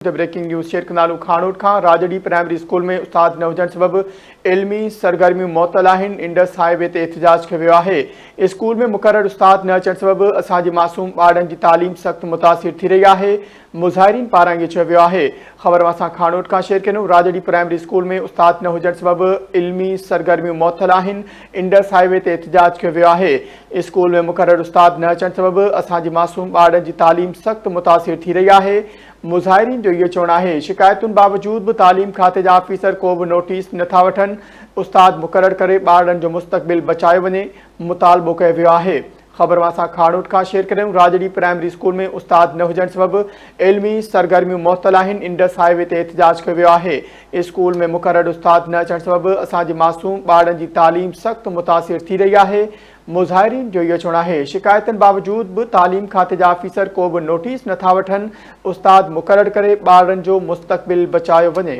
Breaking news شير ڪنالو کاڻوٽ کان راڄڙي primary school ۾ استاد نه هجڻ سبب علمي سرگرميون معطل آهن، انڊس هاء وي تي احتجاج ڪيو ويو آهي، اسڪول ۾ مقرر استاد نه اچڻ سبب اسان جي معصوم ٻارڙن جي تعليم سخت متاثر ٿي رهي آهي، مظاهرين پاران ائين چيو ويو آهي. خبر اوهان سان کاڻوٽ کان شيئر ڪيون راڄڙي پرائمري اسڪول ۾ استاد نه هجڻ سبب علمي سرگرميون معطل آهن، انڊس هاء وي تي احتجاج ڪيو ويو آهي، اسڪول ۾ مقرر استاد نه اچڻ سبب اسان جي معصوم ٻارڙن جي تعليم سخت متاثر ٿي رهي آهي، مظاهرين جو اهو چوڻ آهي شڪايتن باوجود به تعليم کاتي جا آفيسر ڪو به نوٽيس نه ٿا وٺن، استاد مقرر ڪري ٻارڙن جو مستقبل بچايو وڃي مطالبو ڪيو ويو آهي. خبر اوهان سان کاڻوٽ کان شيئر ڪريون راڄڙي پرائمري اسڪول ۾ استاد نه هجڻ سبب علمي سرگرميون معطل آهن انڊس هاء وي تي احتجاج ڪيو ويو آهي اسڪول ۾ مقرر استاد نه اچڻ سبب اسان جي معصوم ٻارڙن جي تعليم سخت متاثر ٿي رهي آهي مظاهرين جو اهو چوڻ آهي شڪايتن باوجود به تعليم کاتي جا آفيسر ڪو به نوٽيس نٿا وٺن، استاد مقرر ڪري ٻارڙن جو مستقبل بچايو وڃي.